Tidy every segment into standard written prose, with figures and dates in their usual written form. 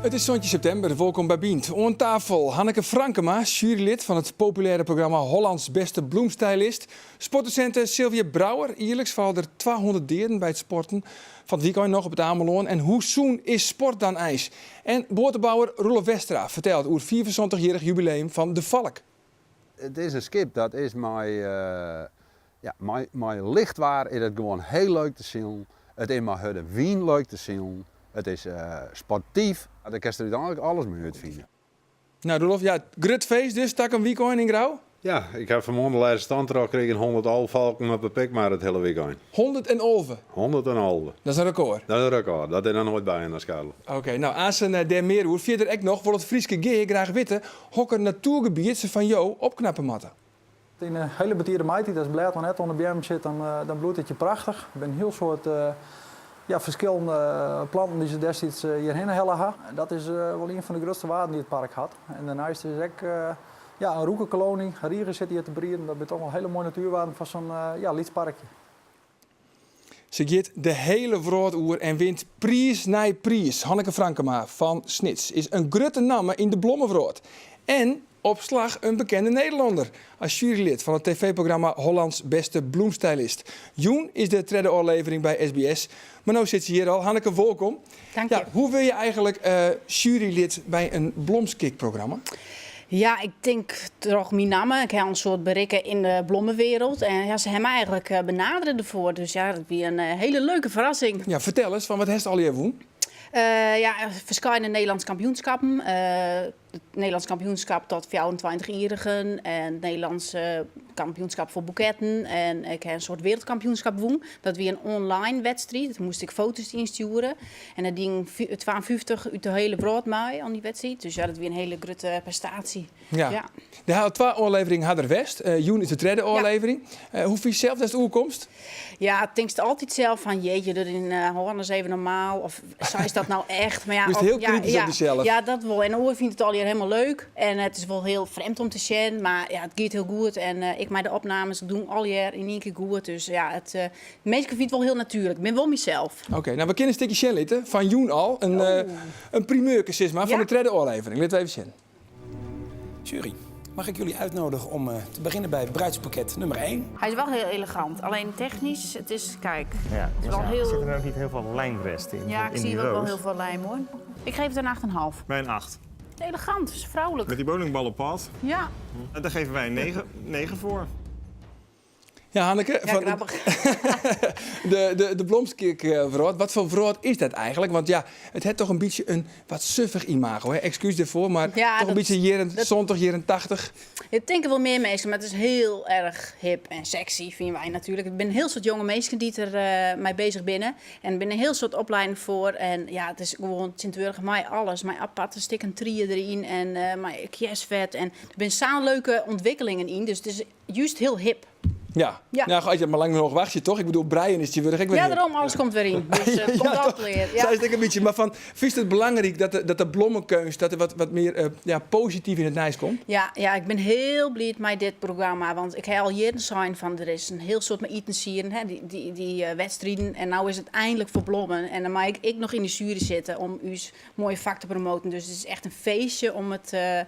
It is 17 septimber, wolkom by Bynt. Oan tafel Hanneke Frankema, jurylid fan it populêre programma Hollands Beste Bloemstylist. Sportdosinte Sylvia Brouwer, jierliks falle der 200 deaden by it sporten. Fan it wykein noch op It Amelân. En hoe sûn is sport dan eins? En boatebouwer Roelof Westra fertelt oer 75-jierrich jubileum fan De Valk. It is in skip dat is mei, ja, mei, mei licht waar is it gewoan hiel leuk te silen. It is mei hurde wyn leuk te silen. It is sportyf. Dêr kinst der úteinlik alles mei útfine. Nou Roelof, ja, grut feest dus takom wykein yn Grou? Ja, ik ha fanmoarn de lêste stand trochkrigen, 111 falken op de Pikmar it hiele wykein. 111? 111. Dat is in rekôr. Dat is in rekôr, dat is noch noait by in Skarl. Oké, nou aansen dêr mear oer. Fierder ek noch wol it Fryske Gea graach witte hokker natoergebiet se fan jo opknappe moatte. Yn de hiele betide maitiid, as it blêd noch net oan de beammen sit, dan bloeit it hjir prachtich. Der binne in hiel soad ja, ferskillende planten dy't se destiids hjirhinne helle ha. Dat is wol ien fan de grutste wearden dy't it park hat. En dêrneist is ek ja, in roekekolony. Rigers sitte hjir te brieden. Dat binne toch wol hiele moaie natuerwearden foar sa'n ja, lyts parkje. Se giet de hiele wrâld oer en wint priis nei priis. Hanneke Frankema fan Snits is in grutte namme yn de blommewrâld. En op slach in bekende Nederlanner as jurylid fan it tv-programma Hollands Beste Bloemstylist. Jûn is de tredde ôflevering by SBS, mar no sit se hjir al. Hanneke, wolkom. Dank je. Ja, hoe wurde je eigenlik jurylid by in blomskikprogramma? Ja, ik tink troch myn namme. Ik ha in soad berikke yn de blommewereld. En ja, se ha my eigenlik benadere derfoar. Dus ja, dat wie in hiele leuke ferrassing. Ja, fertel ris, fan wat hast allegear wûn? Ja, ferskate Nederlânske kampioenskappen. It Nederlânsk kampioenskap tot 24-jierigen en it Nederlânsk kampioenskap foar boeketten. En ik ha in soad wereldkampioenskap wûn. Dat wie in online wedstriid. Dêr moast ik foto's ynstjoere. En der dienen 52 út de hiele wrâld mei oan dy wedstriid. Dus ja, dat wie in hiele grutte prestaasje. Ja. Ja. Der ha twa ôfleveringen ha der west. Jûn is de tredde ôflevering. Hoe fynst sels datst oerkomst? Ja, tinkst altyd sels fan jeetje, dat in hâld ris even normaal. Of sa is dat nou echt? Mar ja, Bist hiel kritysk op dysels. Ja, dat wol. En oar fynt it allegear hielendal leuk. En it is wol hiel frjemd om te sjen, mar ja, it giet hiel goed. En ek mei de opnames doen allegear yn ien kear goed. Dus ja, it, de minsken fine it wol hiel natuerlik. Ik bin wol mysels. Oké, nou we kinne in stikje sjen litte fan jûn al. In, in primeurke sis mar, fan de tredde ôflevering. Litte we even sjen. Jury, mag ik jullie uitnodigen om eh, te beginnen bij bruidspakket nummer 1. Hij is wel heel elegant, alleen technisch, het is, kijk, Ja, het is wel er heel... zit er ook niet heel veel lijmrest in. Ja, ik in zie die ook wel roos. heel veel lijm hoor. Ik geef het een 8,5. Bij een 8. Elegant, is vrouwelijk. Met die bowlingbal op pad. Ja. Daar geven wij een 9, 9 voor. Ja, Hanneke, Ja, van grappich. de blomskikwrâld. Wat foar wrâld is dat eigenlik? Want ja, it hat toch in bytsje in wat suffich imago. Hè? Ekskús dêrfoar, mar Ja, toch in dat- bytsje jierren dat- 70, jierren 80. Dat tinke wol mear minsken, mar it is hiel erch hip en sexy, fine wy natuerlik. Der binne in hiel soad jonge minsken dy't der mei beuzich binne. En der binne in hiel soad opliedingen foar. En ja, it is gewoan tsjintwurdich mei alles. Mei aparte stikken trie deryn en mei kjersfet. En der binne sa'n leuke ûntwikkelingen yn. Dus it is Just hiel hip. Ja. Ja. Nou, as je mar lang genoch wachtsje, toch? Ik bedoel, breien is tsjintwurdich ek wer Ja, hip. dêrom, alles komt wer yn. Dus it komt Ja, altyd toch? klear. Ja. Sa is it ek in bytsje. Mar fan, fynst it belangryk dat de, dat de blommekeunst dat der wat, wat mear eh, ja, posityf yn it nijs komt? Ja, ja, ik bin hiel bliid mei dit programma. Want ik ha al jierren sein fan der is in hiel soad mei itensieden, hè, dy, dy, dy eh, wedstriden. En no is it einlik foar blommen. En dan mei ik ek noch yn de sjuery sitte om ús moaie fak te promoten. Dus it is echt in feestje om it, eh,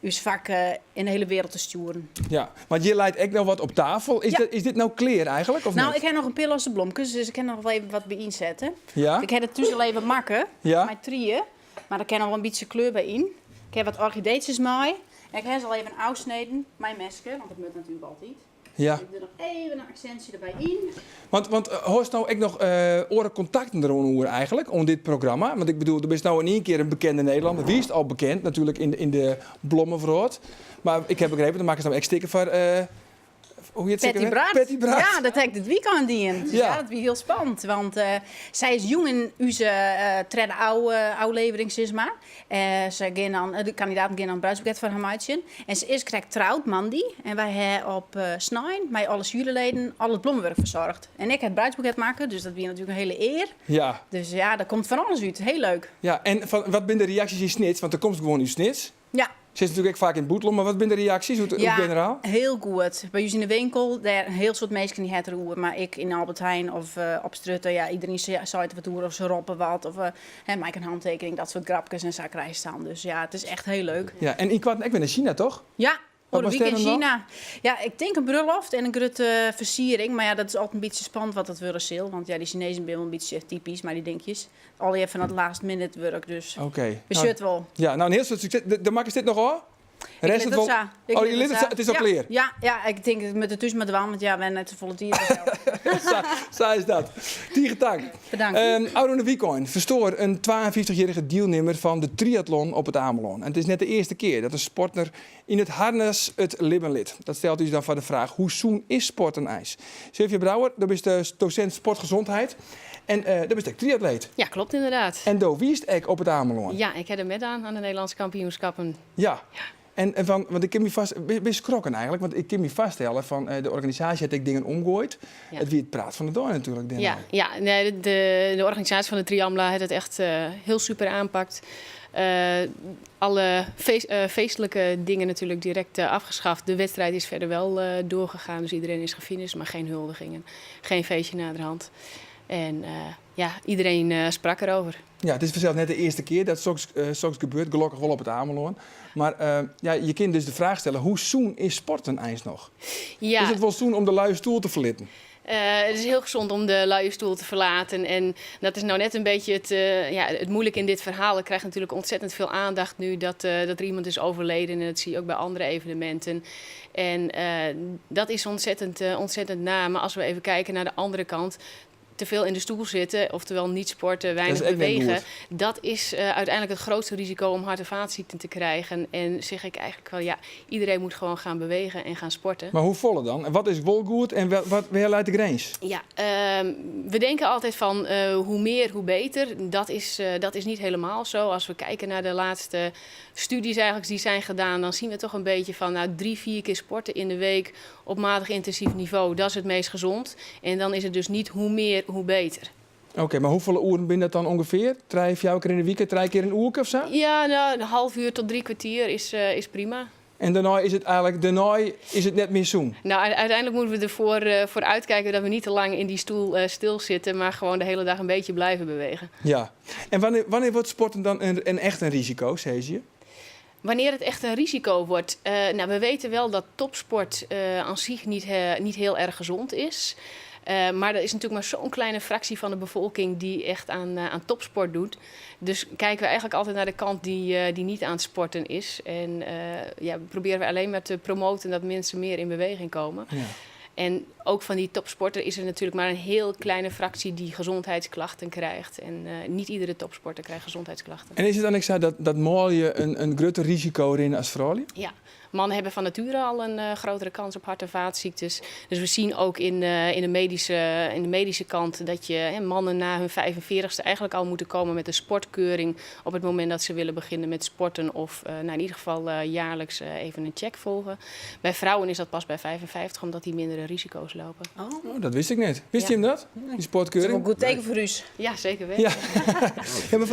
ús fak yn de hiele wereld te stjoeren. Ja, want hjir leit ek noch wat op tafel. Is, Ja. dat, is dit no klear eigenlik? Of Nou, net? ik ha noch in pear losse blomkes, dus ik kin noch wol even wat by ynsette. Ja? Ik ha it thús al even makke, Ja. mei trie, mar der kin noch wol in bytsje kleur by yn. Ik ha wat orchideetsjes mei. En ik ha se al even ôfsneden mei meske, want dat moat natuerlik altyd. Ja. Ik doe noch even in aksintsje derby yn. Want hâldst no ek noch oare kontakten deroan oer eigenlik, oan dit programma? Want ik bedoel, do bist no yn ien kear in bekende Nederlanner. Wiest al bekend natuerlik yn de blommewrâld. Mar ik ha begrepen, do makkest no ek stikken foar, hoe hjit se ek Patty alwer? Brard. Patty Brard. Ja, dat ha ik dit wykein dien. Dus Ja. ja, dat wie hiel spannend. Want sy is jûn yn ús tredde ôflevering, sis mar. Se gean dan, de kandidaten gean dan in bruidsboeket foar har meitsjen. En se is krekt troud moandei. En wy ha op snein mei alle juryleden al it blomwurk fersoarge. En ik ha it bruidsboeket makke, dus dat wie natuerlik in hiele ear. Ja. Dus ja, der komt fan alles út. Hiel leuk. Ja, en fan, wat binne de reaksjes yn Snits? Want do komst gewoan út Snits. Ja. Sitst natuerlik ek faak yn it bûtenlân, mar wat binne de reaksjes oer it Ja, generaal? hiel goed. By ús yn de winkel, dêr in hiel soad minsken dy ha it deroer, mar ek yn Albert Heijn of op strjitte, ja, iderien seit der wat oer of se roppe wat of hè, mei ik in hantekening, dat soart grapkes en sa krijst dan. Dus ja, it is echt hiel leuk. Ja, en ynkoarten ek wer nei Sina, toch? Ja, Wat oare moatst wike dêr yn dan dwaan? Sina. Ja, ik tink in brulloft en in grutte fersiering, mar ja, dat is altyd in bytsje spannend wat dat wurde sil, want ja, dy Sinezen binne wol in bytsje typysk mei dy dinkjes. Allegear fan dat last minute wurk, dus Oké. we Nou, sjocht wol. ja, nou, in hiel soad sukses. Dan makkest dit noch ôf? Ik Rest lit it it wol? sa. Ik Oh, lit je lit it it sa. sa. It is al Ja, klear. ja, ja, ik tink ik moat it thús mar dwaan, want ja, we ha net safolle tiid fansels. Sa is dat. Tige tank. Bedankt. Ôfrûne wykein ferstoar in 52-jierrige dielnimmer fan de triatlon op It Amelân. En it is net de earste kear dat in sporter yn it harnas it libben lit. Dat stelt ús dan foar de fraach, hoe sûn is sporten eins? Sylvia Brouwer, do bist dosint sportgezondheid en do bist ek triatleet. Ja, klopt inderdaad. En do wiest ek op It Amelân. Ja, ik ha der meidien oan de Nederlânske kampioenskippen. Ja. En fan, want ik kin my foarst-, bist skrokken eigentlik? Want ik kin my foarstelle fan de organisaasje hat ek dingen omgoaid. Ja. It wie it praat fan de dei natuerlik dêrnei. Ja, ja, nee, de organisaasje fan de Triamla hat it echt hiel super oanpakt. Alle feestlike dingen natuerlik direkt afgeschaft. De wedstrijd is verder wel doorgegaan, dus iedereen is gefinisht, maar geen huldigingen. Geen feestje naderhand. En ja, iedereen sprak erover. Ja, it is fansels net de earste kear dat soks gebeurt, gelokkich wol op It Amelân. Mar ja, je kinne dus de fraach stelle, hoe sûn is sporten eins noch? Ja. Is it wol sûn om de luie stoel te ferlitten? Het is heel gezond om de luie stoel te verlaten. En dat is nou net een beetje ja, het moeilijke in dit verhaal. Het krijgt natuurlijk ontzettend veel aandacht nu dat er iemand is overleden. En dat zie je ook bij andere evenementen. En dat is ontzettend na. Maar als we even kijken naar de andere kant, te veel in de stoel zitten, oftewel niet sporten, weinig Dat is echt niet bewegen, goed. dat is uiteindelijk het grootste risico om hart- en vaatziekten te krijgen. En zeg ik eigenlijk wel, ja, iedereen moet gewoon gaan bewegen en gaan sporten. Maar hoe folle dan? En wat is wol goed en wat, wêr leit de grins? Ja, we denken altijd van hoe meer, hoe beter. Dat is niet helemaal zo. Als we kijken naar de laatste studies eigenlijk die zijn gedaan, dan zien we toch een beetje van nou, 3, 4 keer sporten in de week op matig intensief niveau, dat is het meest gezond. En dan is het dus niet hoe meer, hoe beter. Oké, mar hoefolle oeren binne dat dan ûngefear? 3, 4 kear yn 'e wike, 3 kear in oerke of sa? Ja, nou, in half uur tot 3 kwartier is prima. En dêrnei is it eigentlik, dêrnei is it net mear sûn? Nou, uiteindelijk moeten we ervoor voor uitkijken dat we niet te lang in die stoel stilzitten, maar gewoon de hele dag een beetje blijven bewegen. Ja. En wannear wurdt sporten dan in echt in risiko, sizze je? Wanneer het echt een risico wordt? Nou, we weten wel dat topsport aan zich niet heel erg gezond is. Maar er is natuurlijk maar zo'n kleine fractie van de bevolking die echt aan topsport doet. Dus kijken we eigenlijk altijd naar de kant die niet aan het sporten is. En ja, proberen we alleen maar te promoten dat mensen meer in beweging komen. En ook van die topsporter is er natuurlijk maar een heel kleine fractie die gezondheidsklachten krijgt. En niet iedere topsporter krijgt gezondheidsklachten. En is it dan ek sa dat manlju in grutter risiko rinne as froulju? Ja, mannen hebben van nature al een grotere kans op hart- en vaatziektes. Dus we zien ook in de medische kant dat je, hè, mannen na hun 45ste eigenlijk al moeten komen met een sportkeuring op het moment dat ze willen beginnen met sporten of nou, in ieder geval jaarlijks even een check volgen. Bij vrouwen is dat pas bij 55, omdat die mindere risico's lopen. Oh. Oh, dat wist ik net. Wist Ja. je hem dat? Die sportkeuring? Dat is wel een goed teken voor u. Ja, zeker weten. Ja. Ja, maar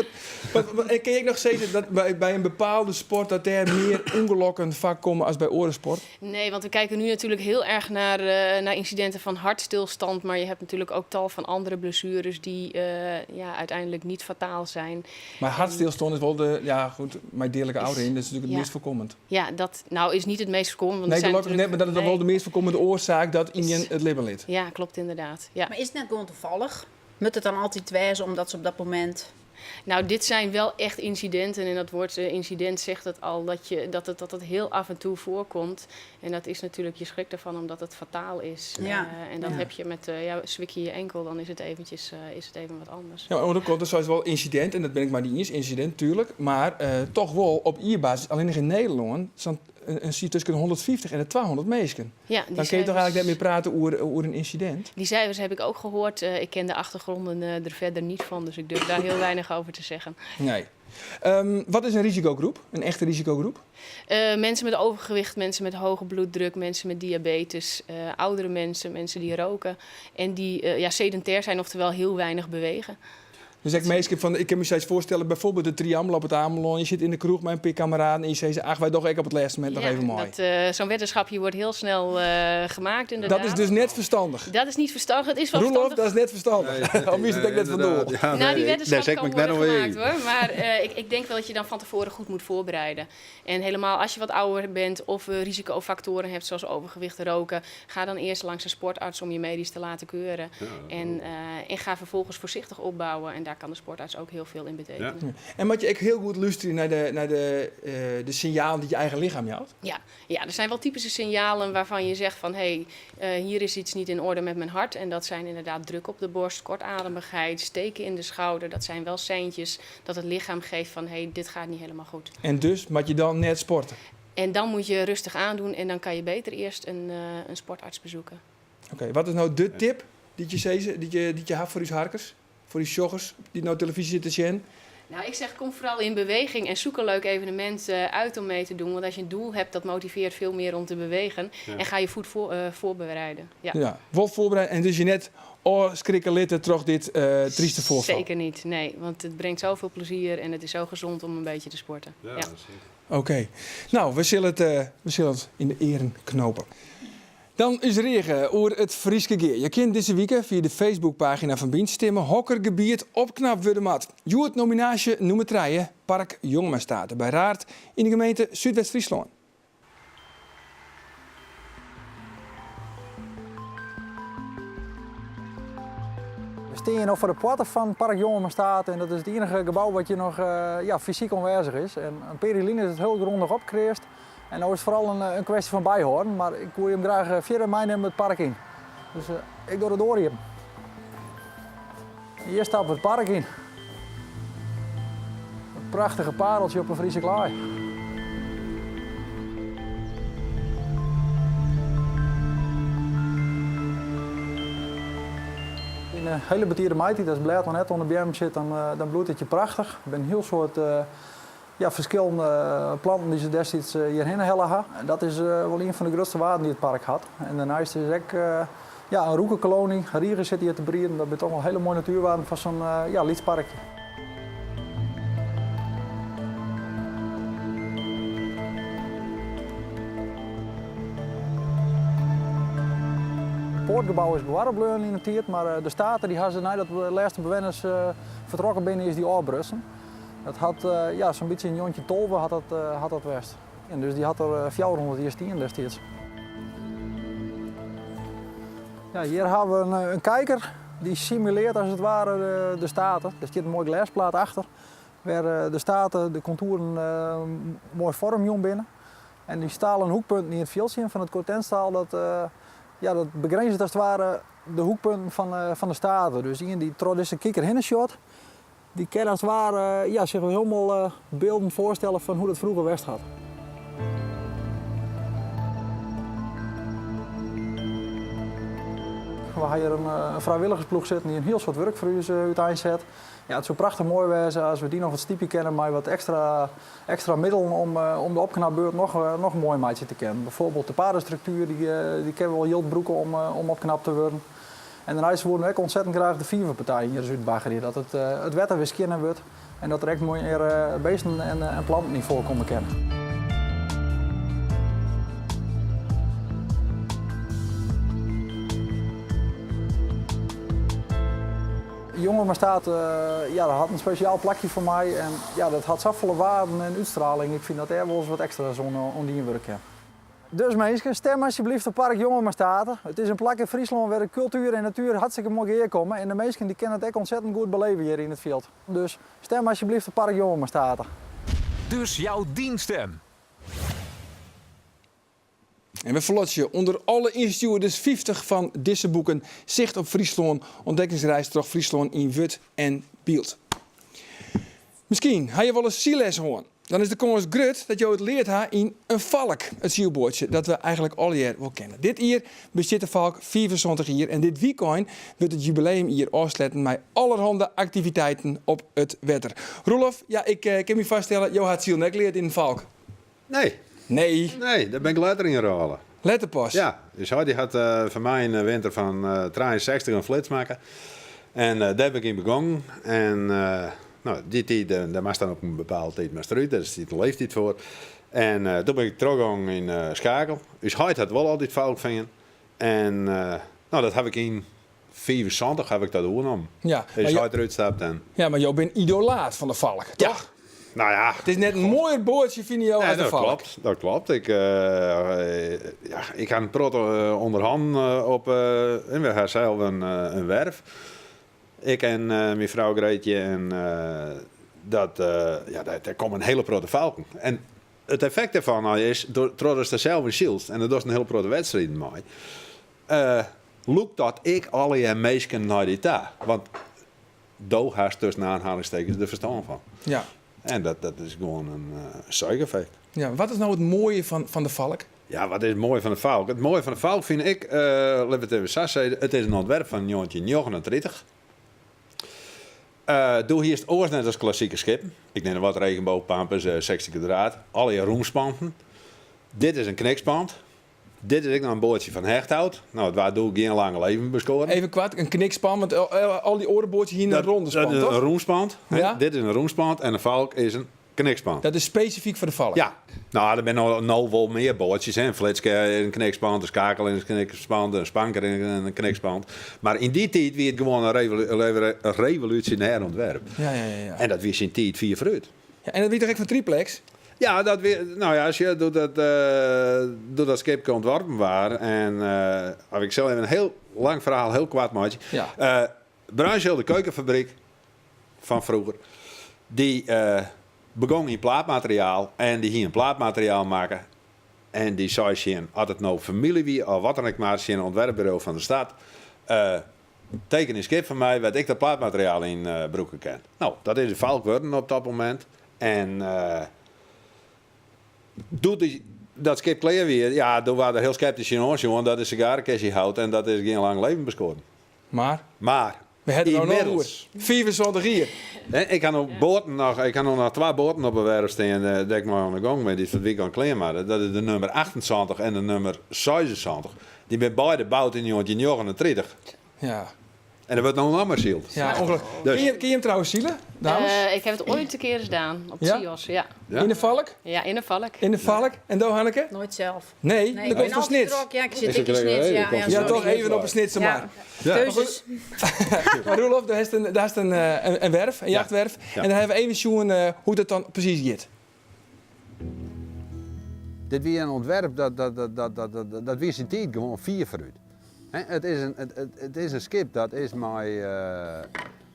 wat, kin je ek noch sizze dat by in bepaalde sport dat dêr mear ûngelokken foarkomme as by oare sport? Nee, want we kijken nu natuurlijk heel erg naar incidenten van hartstilstand. Maar je hebt natuurlijk ook tal van andere blessures die ja, uiteindelijk niet fataal zijn. Mar hertstilstân is wol de, ja goed, mei deadlike Is ôfrin, dat is natuerlik it ja. meast foarkommend. Ja, dat nou is niet het meest voorkomend. Want Nee, er zijn gelokkich net, mar dat is dan nee. wol de meast foarkommende oarsaak dat ien it libben lit. Ja, klopt inderdaad. Ja. Mar is it net gewoan tafallich? Moat it dan altyd wêze omdat se op dat momint... Nou, dit zijn wel echt incidenten. En dat woord incident zegt het al, dat het heel af en toe voorkomt. En dat is natuurlijk, je schrikt ervan omdat het fataal is. En dat heb je met, ja, zwik je je enkel, dan is het eventjes, is het even wat anders. Ja, maar dan komt er sowieso wol incident, en dat bin ik mei dy iens, incident, tuerlik. Mar toch wol op jierbasis, allinnich yn Nederlân, sa'n in siet tusken de 150 en de 200 minsken. Ja, die Dan kin je toch cijfers eigentlik net mear prate oer in incident? Die cijfers heb ik ook gehoord. Ik ken de achtergronden der verder niet van, dus ik durf daar heel weinig over te zeggen. Nee. Wat is in risikogroep? In echte risikogroep? Mensen met overgewicht, mensen met hoge bloeddruk, mensen met diabetes, oudere mensen, mensen die roken en die ja, sedentair zijn, oftewel heel weinig bewegen. Dus ek minsken fan, ik kin my sayts foarstelle, byfoarbyld de Triamel op It Amelân, je sitte yn de kroech mei in pear kameraden en je sizze, ach, wy dogge ek op it lêste momint noch even mei. Dat, eh, zo'n weddenschapje wordt heel snel eh, gemaakt inderdaad. Dat is dus net ferstannich. Dat is niet verstandig. Het is wel Roelof, verstandig. dat is net ferstannich. Of is it ek net fan doel? Ja, nou, die nee, weddenschap daar zet ik kan me net worden nog gemaakt in. hoor. Maar eh, ik, ik denk wel dat je dan van tevoren goed moet voorbereiden. En helemaal als je wat ouder bent of eh, risicofactoren hebt zoals overgewicht, roken, ga dan eerst langs een sportarts om je medisch te laten keuren. En, eh, en ga vervolgens voorzichtig opbouwen. En daar kan de sportarts ook heel veel in betekenen. En moet je ook heel goed luisteren naar de, naar de, eh, de signalen die je eigen lichaam jout? Ja, ja, er zijn wel typische signalen waarvan je zegt van hé, hey, eh, hier is iets niet in orde met mijn hart. En dat zijn inderdaad druk op de borst, kortademigheid, steken in de schouder. Dat zijn wel seintjes dat het lichaam geeft van hé, hey, dit gaat niet helemaal goed. En dus moet je dan net sporten. En dan moet je rustig aandoen en dan kan je beter eerst een, eh, een sportarts bezoeken. Oké, wat is nou de tip die je, zei, die je, die je hebt voor uw harkers? Voor die joggers die nou televisie zitten zien? Nou, ik zeg kom vooral in beweging en zoek een leuk evenement eh, uit om mee te doen. Want als je een doel hebt, dat motiveert veel meer om te bewegen. En ga je voet voor, eh, voorbereiden. Ja. Ja, wel voorbereid. En dus je net oh, schrikken litten troch dit eh trieste voorval. Zeker niet, nee. Want het brengt zoveel plezier en het is zo gezond om een beetje te sporten. Ja. Oké. Nou, we zullen het, eh, we zullen het in de eren knopen. Dan is regen oer it Fryske Gea. Je kunt dizze wike fia de Facebookpagina fan Bynt stimme hokker gebiet opknapt wurde moat. Hjoed nominaasje nûmer trije, Park Jongemastate by Raard yn de gemeente Súdwest-Fryslân. We stean no foar de poarte fan Park Jongemastate en dat is it iennige gebou wat hjir noch eh, ja, fysyk oanwêzich is. En in pear jier lyn is it hiel grûndich opkreasd en no is it foaral in, eh, in kwestje fan byhâlden, mar ik woe jim graach eh, fierder meinimme it park yn. Dus ik doch de doar iepen. Hjir stappe we it park yn. In prachtige pareltsje op 'e Friese klaai. Yn 'e hiele betide maitiid, as it blêd noch net oan de beammen sit, dan, eh, dan bloeit it hjir prachtich. Der binne in hiel soad eh, ja, ferskillende eh, planten dy't se destiids hjirhinne helle ha. En dat is wol ien fan de grutste waarden dy't it park hat. En dêrneist is ek ja, in roekekolony. Rigen sitte hjir te brieden. Dat binne toch wol hiele moaie natuerwaarden foar sa'n ja, lyts parkje. It poartgebou is bewarre bleaun yn 'e tiid, mar eh, de state dy ha se neidat de lêste bewenners eh, fertrokken binne, is dy ôfbrutsen. Dat hat eh, ja, sa'n bytsje yn 1912 hat dat, hat dat west. En dus dy hat der 400 jier stien destiids. Ja, hjir ha we in, in kijker dy simulearret as it ware de, de state. Der stiet in moai glêsplaat achter wêr de state, de kontoeren moai foarmjûn binne. En dy stalen hoekpunten yn it fjild sjen fan it cortenstaal, dat, ja, dat begrinzet as it ware de hoekpunten fan, fan de state. Dus ien dy't troch dizze kiker hinne sjocht, dy kin as it ware ja, sich wol hielendal bylden foarstelle fan hoe't dat froeger west hat. We ha hjir in, in frijwilligersploech sitten dy't in hiel soad wurk foar ús úteinset. Ja, it soe prachtich moai wêze as we dy noch wat stypje kinne mei wat ekstra, ekstra middelen om, om de opknapbeurt noch, noch moai meitsje te kinnen. Bijvoorbeeld de padenstruktuer, dy, dy kinne we wol jild brûke om, om opknapt te wurden. En dêrneist woene we ek ontzettend graach de fiverpartij hjir ris útbaggerje, dat it, it wetter wer skjinner wurdt en dat der ek mear beesten en, en planten yn foarkomme kinne. Jongemastate, ja, dat hat in spesjaal plakje foar my en ja, dat hat safolle waarden en útstraling. Ik fyn dat dêr wolris wat ekstra's oan, oan dien wurde kin. Dus minsken, stim asjebleaft op Park Jongemastate. It is in plak yn Fryslân wêr't de kultuer en natuer hartstikke moai gearkomme en de minsken dy kinne it ek ontzettend goed beleve hjir yn it fjild. Dus stim asjebleaft op Park Jongemastate. Dus jou dyn stim. En we ferlotsje ûnder alle ynstjoerders 50 fan dizze boeken Sicht op Fryslân, ûntdekkingsreis troch Fryslân yn wurd en byld. Miskien ha je wolris sylles hân. Dan is de kâns grut dat jo it leard ha yn in Valk, it sylboatsje dat we eigentlik allegear wol kenne. Dit jier bestiet de Valk 75 jier en dit wykein wurdt it jubileumjier ôfsletten mei allerhande aktiviteiten op it wetter. Roelof, ja, ik eh, kin my foarstelle, jo ha it silen ek leard yn in Valk. Nee. Nee. Nee, dêr bin ik letter yn rôle. Letter pas? Ja, dus heit dy hat uh, foar my yn de winter fan uh, 63 in flits makke. En dêr bin ik yn begongen. En no, dy tiid, dêr moatst dan op in bepaalde tiid moatst derút, dêr stiet in leeftiid foar. En doe bin ik trochgongen yn Schakel. Us heit hat wol altyd Valk fearn. En no, dat haw ik yn 75 haw ik dat oernommen. Ja, Is heit derút stapt en. Ja, mar jo binne idolaat fan de Valk, toch? Ja. Nou ja. It is net in moaier boatsje, fine jo, as de dat Valk? klopt, dat klopt. Ik, ja, ik ha in protte ûnder hannen op, we ha sels in werf. Ik en myn frou Greetje en dat, ja, dêr komme in hiele protte Valken. En it effekt dêrfan is, trochdatst der sels yn sylst en der dochst in hiele protte wedstriden mei, lûkt dat ek allegear minsken nei dy ta. Want do hast tusken aanhalingstekens der ferstân fan. Ja. En dat is gewoan in suigeffekt. Ja, wat is no it moaie fan de Valk? Ja, wat is it moaie fan de Valk? It moaie fan de Valk fyn ik, lit we it even sa sizze, it is in ûntwerp fan 1939. Doe hiest oars net as klassike skippen. Ik neam wat Regenboog, Pampus, 16 kwadraat, allegear rûnspanten. Dit is in knikspant. Dit is ek noch in boatsje fan hechthout. No, it waard doe gjin lang leven beskoaren. Even koart, in knikspant, want al dy oare boatsjes hiene in ronde spant, Dat is toch? in rûnspant. Ja? Dit is in rûnspant en de Valk is in knikspant. Dat is spesifyk foar de Valk? Ja. No, der binne no wol mear boatsjes. Hè. In Flitske is in knikspant, in Skakel is in knikspant, in Spanker is in knikspant. Mar yn dy tiid wie it gewoan in revolúsjonêr ûntwerp. Ja. En dat wie syn tiid fier foarút. Ja, en dat wie toch ek fan triplex? Ja, dat wie, no ja, sjoch, doe't dat, doe't dat skipke ûntworpen waard en, of ik sil even in hiel lang ferhaal hiel koart meitsje. Ja. Bruynzeel, de keukenfabryk fan froeger, dy begong yn plaatmateriaal en dy hie in plaatmateriaal makke en dy sei tsjin, as it no famylje wie of wat dan ek mar, tsjin in ûntwerpburo fan de stad, Teken in skip foar my wêr't ik dat plaatmateriaal yn brûke kin. No, dat is de Valk wurden op dat momint. En doe't dat skip klear wie, ja, doe waard der hiel skeptysk tsjin oansjoen. Dat is sigarekistjehout en dat is gjin lang leven beskoaren. Mar? Mar. We hawwe it der no noch oer. Ynmiddels. 75 jier. Ik ha no boaten noch, ik ha no noch twa boaten op 'e werf stean dêr't ik mei oan 'e gong bin, dy't fan 't wykein klear moatte. Dat is de nummer 78 en de nummer 76. Dy binne beide boud yn 1939. Ja. En der wurdt no noch mar syld. Ja, ongelooflijk. Dus. Kin je hem trouwens silen, dames? Ik heb het ooit een keer eens gedaan, op Ja? Chios. Ja. Ja? Yn de Valk? Ja, in de Valk. In de Valk. En do, Hanneke? Nooit zelf. Nee, Nee, dat ik komt ben van altijd Snits. drok. Ja, ik zit Is ik in het Snits. lekker, Ja, hè? ja, Ja, sorry. toch even op een Snitser Ja. maar. Ja. Keuzes. Maar Roelof, daar is een, daar is een werf, een jachtwerf. Ja. En dan hebben we even sjoen hoe dat dan precies giet. Dit wie in ûntwerp dat, dat, dat, dat, dat, dat, dat wie syn tiid gewoan fier foarút. It is in, it, it, it is in skip dat is mei,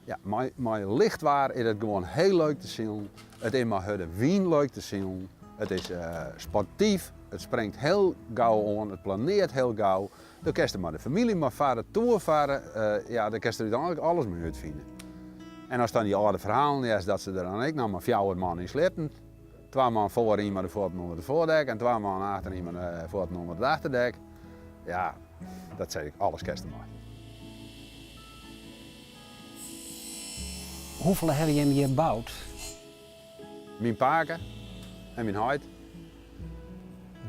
ja, mei, mei licht waar is it gewoan hiel leuk te silen. It is mei hurde wyn leuk te silen. It is sportyf, it springt hiel gau oan, it planeart hiel gau. Do kinst der mei de famylje mei farre, toerfarre, ja, dêr kinst der úteinlik alles mei útfine. En ast dan dy âlde ferhalen hearst dat se der dan ek noch mei fjouwer man yn sliepten, twa man foaryn mei de fuotten ûnder it foardek en twa man achteryn mei de fuotten ûnder it achterdek, ja, dat sis ik, alles kinst der mei. Hoefolle hawwe jim hjir boud? Myn pake en myn heit,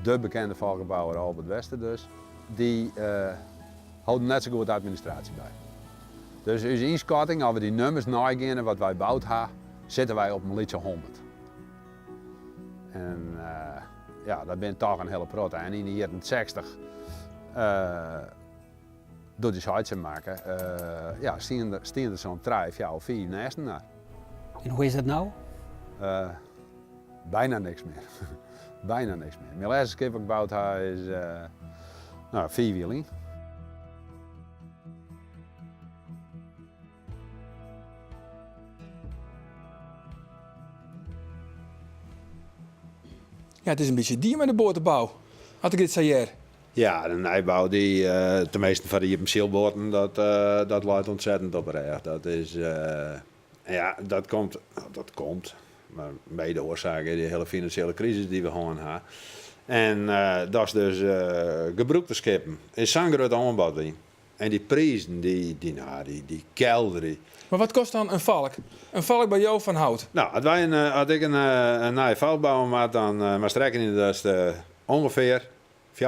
de bekende valkenbouwer Albert Wester dus, dy holden net sa goed de administraasje by. Dus ús ynskatting, as we dy nummers neigeane wat wy boud ha, sitte wy op in lytse 100. En ja, dat binne toch in hiele protte. En yn de jierren 60, doe't ús heit se makke, ja, stiene der sa'n trije, fjouwer, fiif nêsten nei. En hoe is dat no? Bijna niks mear. Bijna niks mear. Myn lêste skip wat ik boud ha is no, fiif jier lyn. Ja, it is in bytsje dien mei de boatebou, as ik dit sa hear. Ja, de nijbou, dy, teminsten foar de iepen sylboaten, dat, dat leit ontzettend op 'e rêch. Dat is, ja, dat komt, dat komt, mar mede oarsaak is dy hiele finansjele krisis dy't we hân ha. En dat is dus gebrûkte skippen is sa'n grut oanbod yn. En dy prizen, dy, dy, no, dy, dy kelderje. Mar wat kost dan in Valk? In Valk by jo fan hout? No, as wy in, as ik in, in nije Valk bouwe moat, dan moatst rekkenje datst ûngefear 54.000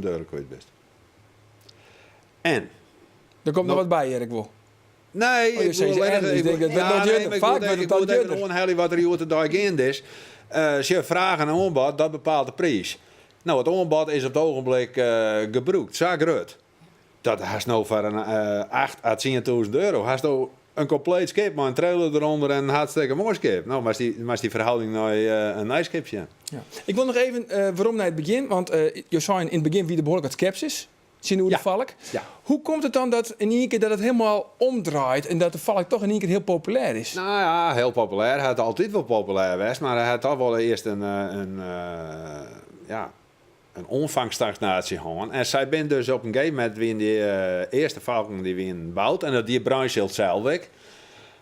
euro kwyt bist. En Der komt noch no wat by, hear ik wol. Nee, Oh, ik je bedoel sizze en, dus ik denk dat ja, wordt nee, nog maar ik Vaak wil wordt het ik dan wil even duurder. oanhelje wat der hjoed-de-dei geande is. Eh sjoch, fraach en oanbod, dat bepaalt de priis. No, it oanbod is op it ogenblik eh gebrûkt, sa grut. Dat hast no foar in eh 8 à 10.000 euro hasto in kompleet skip mei in trailer derûnder en in hartstikke moai skip. No, moatst dy, moatst dy ferhâlding nei eh, in nij skip sjen. Ja. Ik wol noch even eh, werom nei it begjin, want eh, jo seinen yn it begjin wie der behoarlik wat skepsis tsjinoer de Ja. Valk. Ja. Hoe komt it dan dat yn ien kear dat it hielendal omdraait en dat de Valk toch yn ien kear hiel populêr is? No ja, hiel populêr. Hy hat altyd wol populêr west, mar hy hat toch wol earst in, eh, in, eh, ja, in oanfangsstagnaasje hân. En sy binne dus op in gegeven momint wiene dy eh, earste Valken dy wiene boud en dat die Bruynzeel sels ek.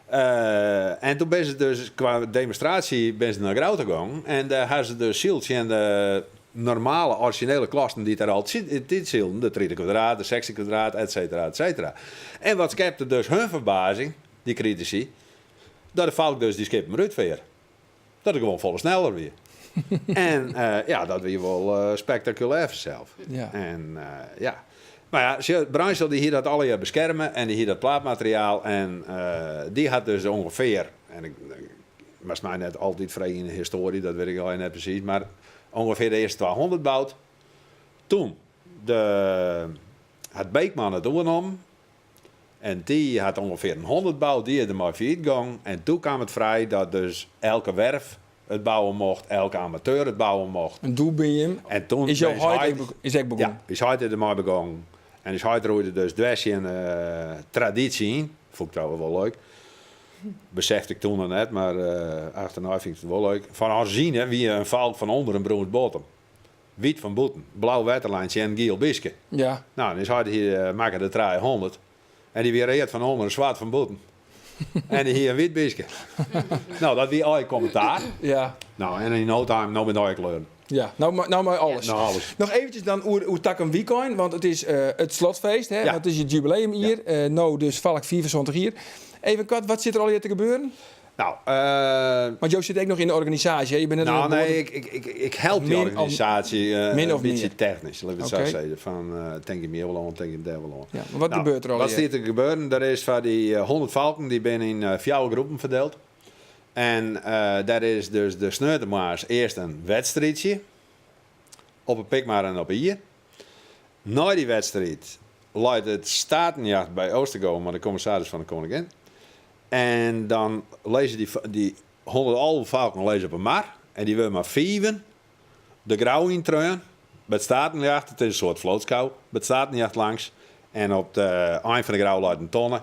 Eh, en doe binne se dus kwa demonstraasje binne se nei Grou ta gong en dêr ha se dus syld tsjin de normale orizjinele klassen dy't der altyd sylden, de 30 kwadraat, de 60 kwadraat, et cetera, et cetera. En wat skepte dus hun ferbazing, dy kritisy, dat de Valk dus dy skippen útfear. Dat it gewoan folle sneller wie. en eh, ja, dat wie wol eh, spektakulêr fansels. Ja. En eh, ja. Mar ja, sjoch, Bruynzeel dy hie dat allegear beskerme en dy hie dat plaatmateriaal en eh, dy hat dus ûngefear, en ik, moatst my net altyd freegje yn de histoarje, dat wit ik allegear net presys, mar ûngefear de earste 200 boud. Toen de, hat Beekman it oernommen en dy hat ûngefear in 100 boud, dy is der mei fallyt gong en doe kaam it frij dat dus elke werf it bouwe mocht, elke amateur it bouwe mocht. En doe bin jim, En toen is jo is heit heit- ek be- is ek begûn. Ja, ús heit is der mei begûn. En ús heit roeide dus dwers tsjin de tradysje yn. Fûn ik trouwens wol leuk. Besefte ik toen noch net, mar eh, achternei fyn ik it wol leuk. Fan orizjine wie in Valk fan ûnder in brûns bottom. Wyt fan bûten, blau wetterlijntsje en in giel biske. Ja. No, en ús heit hie, eh, makke de 300. En dy wie read fan ûnder en swart fan bûten. en dy hie in wyt biske. no, dat wie allegear kommentaar. Ja. No, en yn no time, no binne allegear kleuren. Ja, no, no mei alles. No, alles. Noch eventsjes dan oer, oer takom wykein, want it is eh, it slotfeest, hè? Ja. Want it is it jubileumjier. Eh, no dus Valk 75 jier. Even koart, wat sit der allegear te gebeuren? No, eh, Want jo sitte ek noch yn de organisaasje, hè? Je binne net No, oan it nee, board. ik, ik, ik, ik help dy Min of- organisaasje eh, min in of bytsje mear? technysk, lit ik it sa Oké. sizze. Fan, eh tink ik hjir wol oan, tink ik dêr wol oan. Ja, mar wat No, gebeurt der Wat allegear? stiet der te gebeuren? Der is foar dy eh, 100 Valken, dy binne yn eh, fjouwer groepen ferdield. En eh dêr is dus de sneontemoarns earst in wedstriidsje op 'e Pikmar en op 'e Ie. Nei dy wedstriid leit it Statenjacht by Oostergo mei de kommissaris fan de Koningin. En dan lizze dy, dy 111 Valken lizze op 'e mar en dy wurde mei fiven de Grou yntreaun by it Statenjacht. It is in soart floatskou by it Statenjacht langs. En op de ein fan de Grou leit in tonne.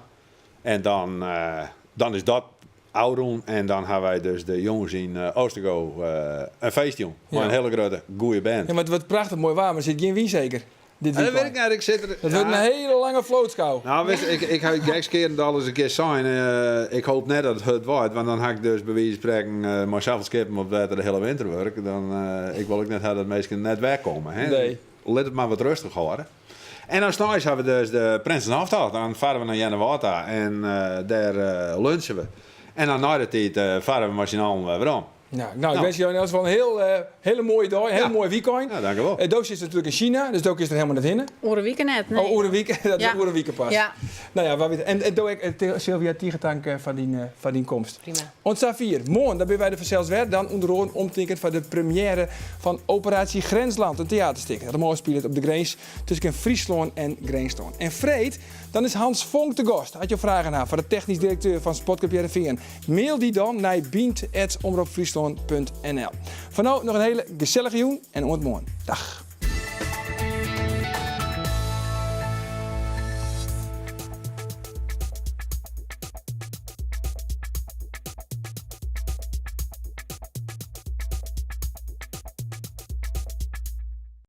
En dan, eh, dan is dat ôfrûn en dan ha wy dus de jûns yn eh, Oostergo eh, in feestjûn. Mei Ja. in hiele grutte, goede band. Ja, mar it wurdt prachtich moai waar, mar der sit gjin wyn seker. Dit En dat wit wykein. ik net, ik sit der... Dat wurdt in hiele lange floatskou. No, witst, ik, ik ha gekskearend al ris in kear sein, eh, ik hoopje net dat it hurd waait, want dan ha ik dus by wize fan sprekken eh mei safolle skippen op wetter de hiele winter wurk. Dan, eh, ik wol ek net ha dat minsken net werkomme. Hè? Nee. Lit it mar wat rêstich hâlde. En dan sneins ha we dus de Prinsenhoftocht. Dan farre we nei Earnewâld ta en eh, dêr eh, lunche we. En dan nei de tiid eh, farre we mei syn allen wer werom. Nou, no, ik No. winskje jo yn elts gefal in hiel, eh, hiele moaie dei, in hiel Ja. moai wykein. Ja, dankjewol. Uh, do sitst natuerlik yn Sina, dus do kinst der hielendal net hinne. Oare wike net, nee. Oh, oare wike, dat is Ja. oare wike pas. Ja. No ja, wa wit. En, en do ek, eh, Sylvia, tige tank eh, foar dyn, eh, foar dyn komst. Prima. Oant safier. Moarn, dan binne wy der fansels wer. Dan ûnder oaren omtinken foar de premiêre fan Operatie Grensland, in teaterstik. Dat him ôfspilet op de grins tusken Fryslân en Grinslân. En freed, dan is Hans Vonk te gast. As jo fragen ha foar de technysk direkteur fan Sportklup Hearrenfean, mail dy dan nei bynt@omropfryslân.nl. Foar no noch in hiele gesellige jûn en oant moarn. Dag.